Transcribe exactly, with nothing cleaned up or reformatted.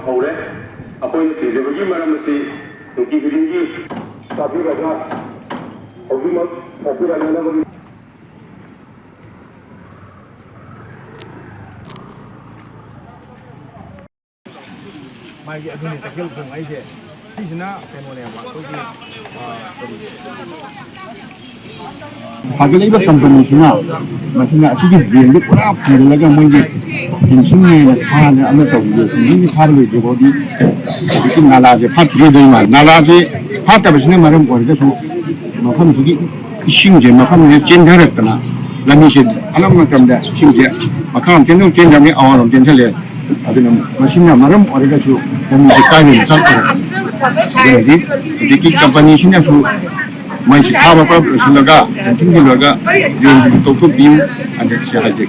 ꯍꯧꯔꯦ꯫ ꯑꯩꯈꯣꯏꯅ ꯊꯤꯡꯖꯕꯒꯤ ꯃꯔꯝ ꯑꯁꯤ ꯅꯨꯡꯇꯤ ꯈꯨꯗꯤꯡꯒꯤ ꯇꯥꯕꯤꯔꯒ ꯍꯧꯖꯤꯛꯃꯛ ꯁꯥꯊꯤꯔꯛꯅꯅꯕꯒꯤ ꯃꯥꯒꯤ ꯑꯗꯨꯅꯤ ꯇꯈꯦꯜ ꯎꯈꯣꯡ ꯍꯥꯏꯁꯦ꯫ ꯁꯤꯁꯤꯅ ꯀꯩꯅꯣꯅꯦꯕ, ꯑꯩꯈꯣꯏꯒꯤ, ꯑ, ꯀꯔꯤ? ꯁꯥꯒꯠꯂꯛꯏꯕ ꯀꯝꯄꯅꯤꯁꯤꯅ ꯃꯁꯤꯅ ꯑꯁꯤꯒꯤ ꯗ꯭ꯔꯦꯟꯁꯦ ꯄꯨꯔꯥ ꯐꯨꯝꯖꯤꯜꯂꯒ ꯃꯣꯏꯒꯤ ꯐꯦꯟꯁꯤꯡꯅꯦꯅ ꯐꯥꯅ ꯑꯃ ꯇꯧꯕꯤꯌꯦ꯫ ꯐꯦꯟꯁꯤꯡꯁꯤ ꯐꯥꯕ ꯂꯣꯏꯗ꯭ꯔꯤꯐꯥꯎꯗꯤ ꯍꯧꯖꯤꯛꯀꯤ ꯅꯥꯂꯥꯁꯦ ꯐꯥꯠꯇ꯭ꯔꯤꯗꯣꯏ ꯃꯥꯜꯂꯦ꯫ ꯅꯥꯂꯥꯁꯦ ꯐꯥꯠꯇꯕꯁꯤꯅ ꯃꯔꯝ ꯑꯣꯏꯔꯒꯁꯨ ꯃꯐꯝꯁꯤꯒꯤ ꯏꯁꯤꯡꯁꯦ ꯃꯐꯝꯁꯤꯗ ꯆꯦꯟꯊꯔꯛꯇꯅ ꯂꯝꯕꯤꯁꯦ ꯑꯅꯝꯕ ꯃꯇꯝꯗ ꯏꯁꯤꯡꯁꯦ ꯃꯈꯥ ꯑꯃ ꯆꯦꯟꯊꯣꯛ ꯆꯦꯟꯗ꯭ꯔꯕꯅꯤ, ꯑꯋꯥꯡꯂꯣꯝ ꯆꯦꯟꯁꯤꯜꯂꯦ꯫ ꯑꯗꯨꯅ ꯃꯁꯤꯅ ꯃꯔꯝ ꯑꯣꯏꯔꯒꯁꯨ ꯂꯝꯕꯤꯁꯦ ꯀꯥꯏꯕ ꯃꯆꯥꯛ ꯑꯣꯏꯔꯛꯄ꯫ ꯑꯗꯨꯅꯗꯤ ꯍꯧꯖꯤꯛꯀꯤ ꯀꯝꯄꯅꯤꯁꯤꯅꯁꯨ ꯃꯩꯁꯤ ꯊꯥꯕ ꯄꯨꯂꯞ ꯂꯣꯏꯁꯤꯜꯂꯒ, ꯐꯦꯟꯁꯤꯡ ꯂꯣꯏꯔꯒ ꯗ꯭ꯔꯦꯟꯁꯤꯁꯨ ꯇꯧꯊꯣꯛꯄꯤꯌꯨ ꯍꯥꯏꯅ ꯁꯤ ꯍꯥꯏꯖꯒꯦ꯫